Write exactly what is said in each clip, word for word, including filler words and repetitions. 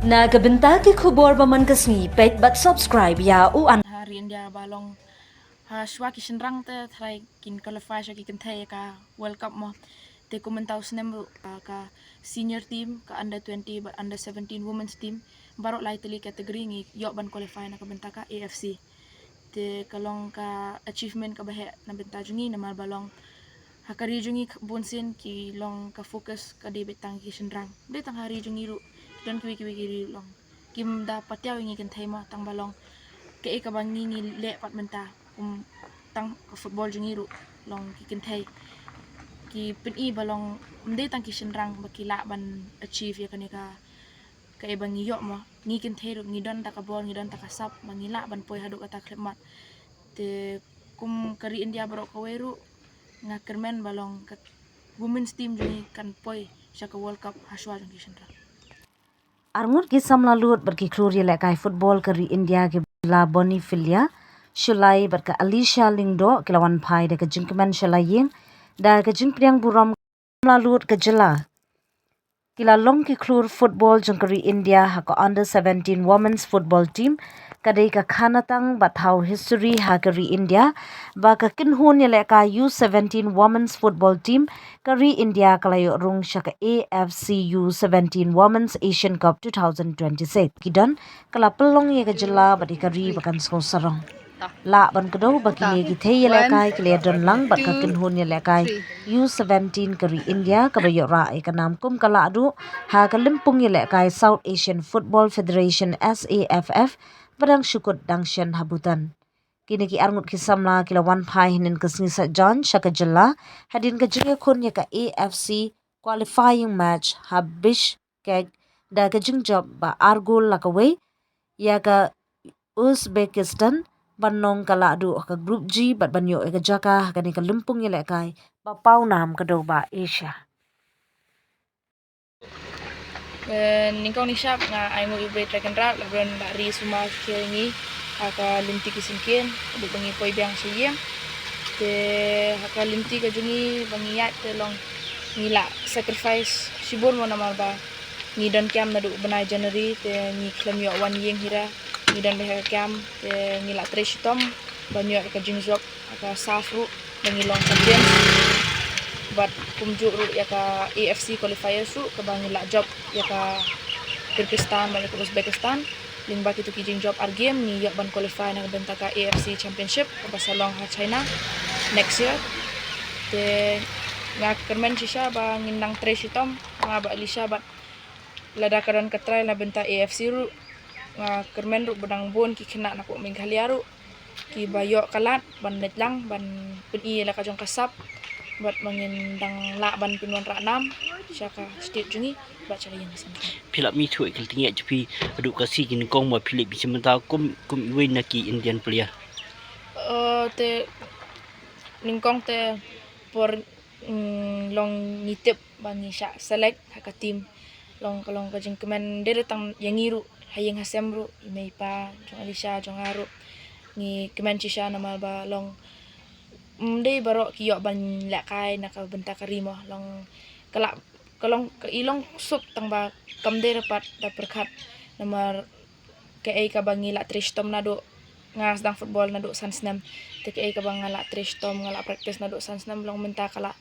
Na ka bynta ki khubor ba man ka sngi, peit bad subscribe ïa u an. Ha ri India ba long, ha, shuwa ki shynrang te tharai kin qualify sha ki kynthei ka World Cup mo. Te kum mynta u snem ruh, ah, ka senior team, ka under twenty bad under seventeen women's team, baroh lai tylli category ngi ïoh ban qualify na ka bynta ka A F C. Te ka long ka achievement kaba heh na bynta jong ngi namar ba long ha ka ri jong ngi bun sien ki long ka focus ka dei beit tang ki shynrang. Dei tang ha ri jong ngi ruh, don kiwei kiwei ki ri long kim da patiaw ïa ngi kynthei mo, tang ba long kaei kaba ngi ngi leh pat mynta, kum tang ka football jong ngi ruh long ki kynthei ki pyni ba long ym dei tang ki shynrang ba ki lah ban achieve ïa kane ka, kaei ba ngi ïoh mo. Ngi kynthei ruh ngi don da ka bor, ngi don da ka sap ba ngi lah ban poi haduh kata khlem mat. Te kum ka ri India baroh kawei ruh nga kyrmen ba long ka women's team jong ngi kan poi sha ka World Cup ha shuwa jong ki shynrang. Arngut ki samla lut bad ki khlur ïalehkai football ka ri India ki la Bonnie Filia Shullai bad ka Alicia Lyngdoh ki la wan phai da ka jingkmen sha la ïing da ka jingpdiang burom. Samla lut ka jylla ki la long ki khlur football jong ka ri India ha ka under seventeen women's football team, ka dei ka khanatang ba thaw history ha ka ri India, ba ka kynhun ïalehkai U seventeen women's football team ka ri India ka la ïoh rung sha ka A F C U seventeen Women's Asian Cup two thousand twenty-six. Ki don ka la pynlong ïa ka jylla bad ïa ka ri ba kan sngewsarong. Lah ban kdew ba kine ki thei ïalehkai ki la don lang bad ka kynhun ïalehkai U seventeen ka ri India kaba ïoh rah ïa ka nam kum ka lahduh ha ka lympung ïalehkai South Asian Football Federation, S A F F, ba dang shu kut dang shen ha Bhutan. Kine ki arngut ki samla ki la wan phai hynnin ka sngi Saitjaiñ sha ka jylla hadien ka jingïakhun ïa ka A F C qualifying match ha Bishkek da ka jingjop ba ar gol la kawei ïa ka Uzbekistan ban long ka lahduh ha ka Group G bad ban ïoh ïa ka jaka ha kane ka lympung ïalehkai ba paw nam ka dewbah Asia. Eh, nyngkong nyngshap nga ai nguh ïa U Blei Trai Kynrad la don la ri sumar khie ïa ngi ha ka lynti ki syngkien, haduh ba ngi poi biang sha ïing. Te ha ka lynti ka jong ngi ba ngi ïaid te long ngi la sacrifice shibun mo namar ba ngi don camp naduh bnai January te ngi khlem ïoh wan ïing hi ra, ngi don beit ha ka camp te ngi la trei shitom ban ïoh ïa ka jingjop ha ka SAFF ruh ba ngi long champion. Bad kumjuh ruh ïa ka A F C qualifiers ruh kaba ngi la jop ïa ka Kyrgyzstan bad ïa ka Uzbekistan. Lyngba kito ki jingjop ar game ngi ïoh ban qualify na ka bynta ka A F C Championship kaba sa long ha China next year. Te nga kyrmen shisha ba ngin nang trei shitom, nga bad Alicia bad lada ka don ka trial na bynta A F C ruh, nga kyrmen ruh ba dang bun ki khynnah napoh Meghalaya ruh kiba ïoh ka lad ban leit lang ban pyni ïa la ka jong ka sap bad ba ngin dang lah ban pynwanrah nam sha ka state jong ngi bad sha ka ïing ka sem. Phi lah mih thuh ïa ka lynti jong phi haduh ka sngi nyngkong ba phi leit bishar mynta kum, kum iwei na ki Indian player? Eh, te nyngkong te por, mm, long ngi tip ba ngi shah select ha ka team. Long ka, long ka jingkmen dei tang ïa ngi ruh ha ïing ha sem ruh, i mei i pa jong Alicia jong nga ruh. Ngi kmen shisha namar ba long, mm, ym dei baroh ki ïoh ban lehkai na ka bynta ka ri mo. Long ka la, ka long ka, i long suk tang ba kam dei ruh pat da pyrkhat namar kaei kaba ngi la trei shitom naduh nga sdang football naduh san snem. Te kaei kaba nga la trei shitom, nga la practice naduh san snem, long mynta ka la,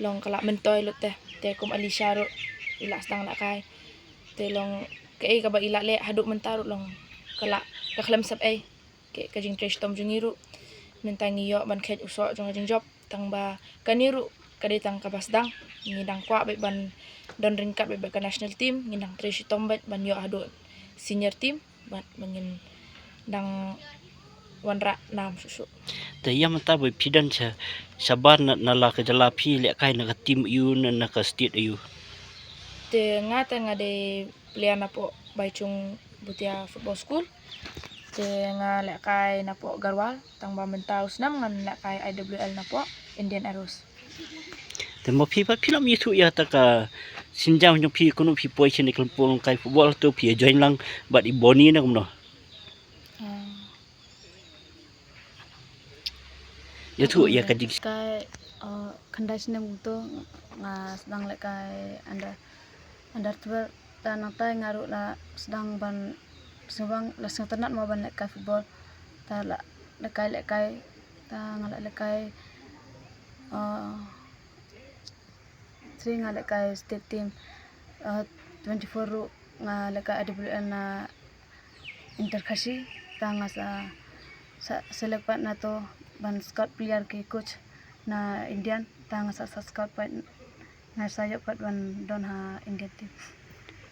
long ka la myntoi lut te. Te kum Alicia ruh i la sdang lehkai. Te long kaei kaba i la leh haduh mynta ruh long ka la, ka khlem sep ei. Ka, ka jingtrei shitom jong ngi ruh mynta ngi ïoh ban kheit u soh jong ka jingjop. Tang ba kane ruh ka dei tang kaba sdang, ngi dang kwah beit ban don ryngkat beit bad ka national team, ngi dang trei shitom beit ban ïoh haduh senior team bad ba ngin dang wanrah nam shuh shuh. Te ïa mynta ba phi don sha, shabar na, na la ka jylla phi lehkai na ka team aiu na, na ka state aiu? Te nga te nga dei player napoh Baichung Bhutia Football School. Te nga lehkai napoh Garhwal, tang ba mynta u snem ngan lehkai I W L napoh Indian Arrows. Te mo phi pat phi lah mih thuh ïa kata ka sienjam jong phi, kumno phi poi sha kane ka lympung kai football, to phi join lang bad i Bonnie ne kumno? Ah. Ïathuh ïa ka jing- Kai, uh, khyndai snem kumto nga sdang lehkai under, under twelve. Ta nangta nga ruh la sdang ban sngewbang la sngewtynnat mo ban lehkai football. Ta la lehkai lehkai ta nga la lehkai uh, three nga lehkai state team, uh, twenty-four ruh nga lehkai I W L na Inter Khasi. Ta nga sa, sa select pat na to ban scout player ki coach na Indian. Ta nga sa, sa scout pat nga sa ïoh pat ban don ha Indian team.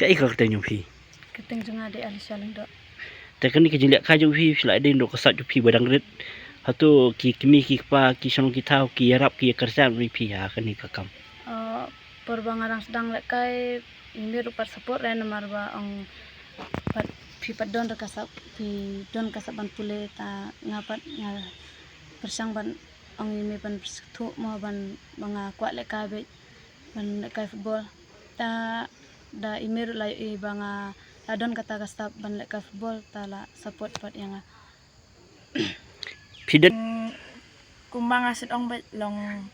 Kaei ka kyrteng jong phi? Kyrteng jong nga dei Alisha Lyngdoh. Te kane ka jinglehkai jong phi, phi la dei naduh ka sap jong phi ba dang rit. Hato ki kmie ki kpa ki shnong ki thaw ki ïarap ki ïakyrshan ïa phi ha kane ka kam? Uh, por ba nga dang sdang lehkai, i mei ruh pat support re namar ba ong pat phi pat don re ka sap, phi don ka sap ban pule. Ta nga pat nga pyrshang ban ong i mei ban pyrshang mo ban ba nga kwah lehkai beit ban lehkai football. Ta da i mei ruh la ïohi ba nga la don kata ka sap ban lehkai football, ta la support pat ïa nga. Phi don? Mm, kumba nga sdang ong beit long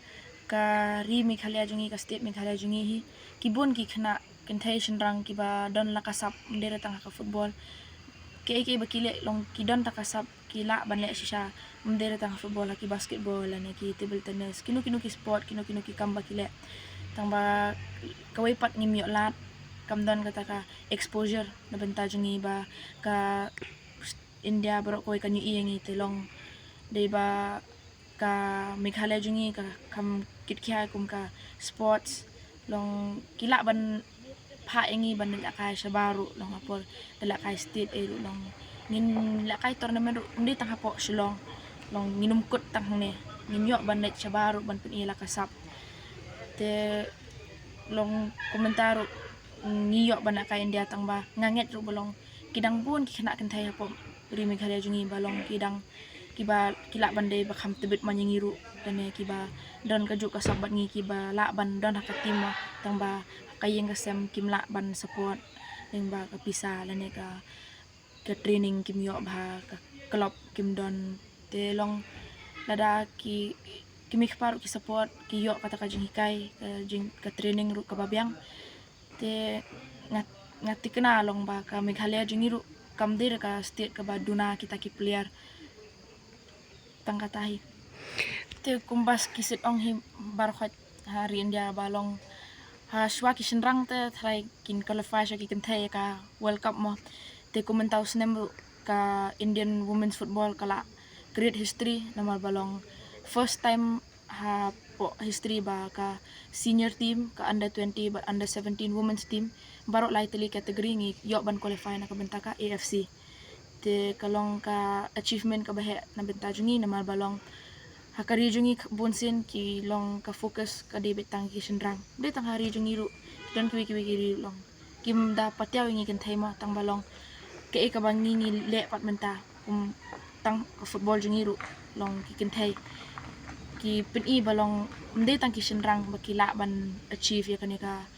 ka ri Meghalaya jong ngi, ka state Meghalaya jong ngi hi, ki bun ki khynnah kynthei shynrang kiba don la ka sap, ym dei re tang ha ka football. Kiei kiei ba ki leh long ki don ta ka sap, ki lah ban leh shisha, ym dei re tang ha football, ha ki basketball lane ki table tennis, kino kino ki sport, kino kino ki kam ba ki leh. Tang ba kawei pat ngim ïoh lad, kam don kata ka exposure na bynta jong ngi ba ka India baroh kawei kan ïohi ïa ngi. Te long dei ba ka Meghalaya jong ngi ka kham kit khia kum ka sports, long ki lah ban phah ïa ngi ban lehkai shabar ruh, long ha por lehkai state ei ruh, long ngin lehkai tournament ruh ym dei tang hapoh Shillong, long ngin ym kut tang hangne, ngin ïoh ban leit shabar ruh ban pyni la ka sap. Te long kumta ruh ngi ïoh ban lehkai India, tang ba nga ngeit ruh ba long ki dang bun ki khynnah kynthei hapoh ri Meghalaya jong ngi ba long ki dang kiba ki lah ban dei ba kham tbit man ïa ngi ruh, lane kiba don kajuh ka sap bad ngi kiba lah ban don ha ka team mo, tang ba ka ïing ka sem kim lah ban support, lane ba ka pisa lane ka, ka training kim ïoh bha, ka club kim don. Te long lada ki, ki mei ki kpa ruh ki support, ki ïoh kata ka jinghikai, ka jing, ka training ruh kaba biang. Te nga, nga thikna long ba ka Meghalaya jong ngi ruh kam dei re ka state kaba duna kita ki player tang kata hi. Te kumba ki sdang ong hi baroh khoit ha ri India ba long ha shuwa ki shynrang te tharai kin qualify sha ki kynthei ka World Cup mo. Te kumta u snem ruh ka Indian women's football ka la create history namar ba long first time hapoh history ba ka senior team, ka under twenty bad under seventeen women's team, baroh lai tylli category ngi ïoh ban qualify na ka bynta ka A F C. Te ka long ka achievement kaba heh na bynta jong ngi namar ba long ha ka ri jong ngi bunsien ki long ka focus ka dei beit tang ki shynrang. Dei tang ha ri jong ngi ruh, don kiwei kiwei ki ri ruh long kim da patiaw ïa ngi kynthei mo, tang ba long kaei kaba ngi ngi leh pat mynta kum tang ka football jong ngi ruh, long ki kynthei ki pyni ba long ym dei tang ki shynrang ba ki lah ban achieve ïa kane ka,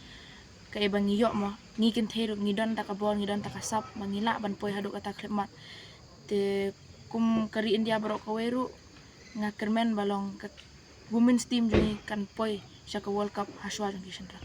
kaei ba ngi ïoh mo. Ngi kynthei ruh ngi don ta ka bor, ngi don ta ka sap ba ngi lah ban poi haduh kata khlem mat. Te kum ka ri India baroh kawei ruh nga kyrmen ba long ka women's team jong ngi kan poi sha ka World Cup ha shuwa jong ki shynrang.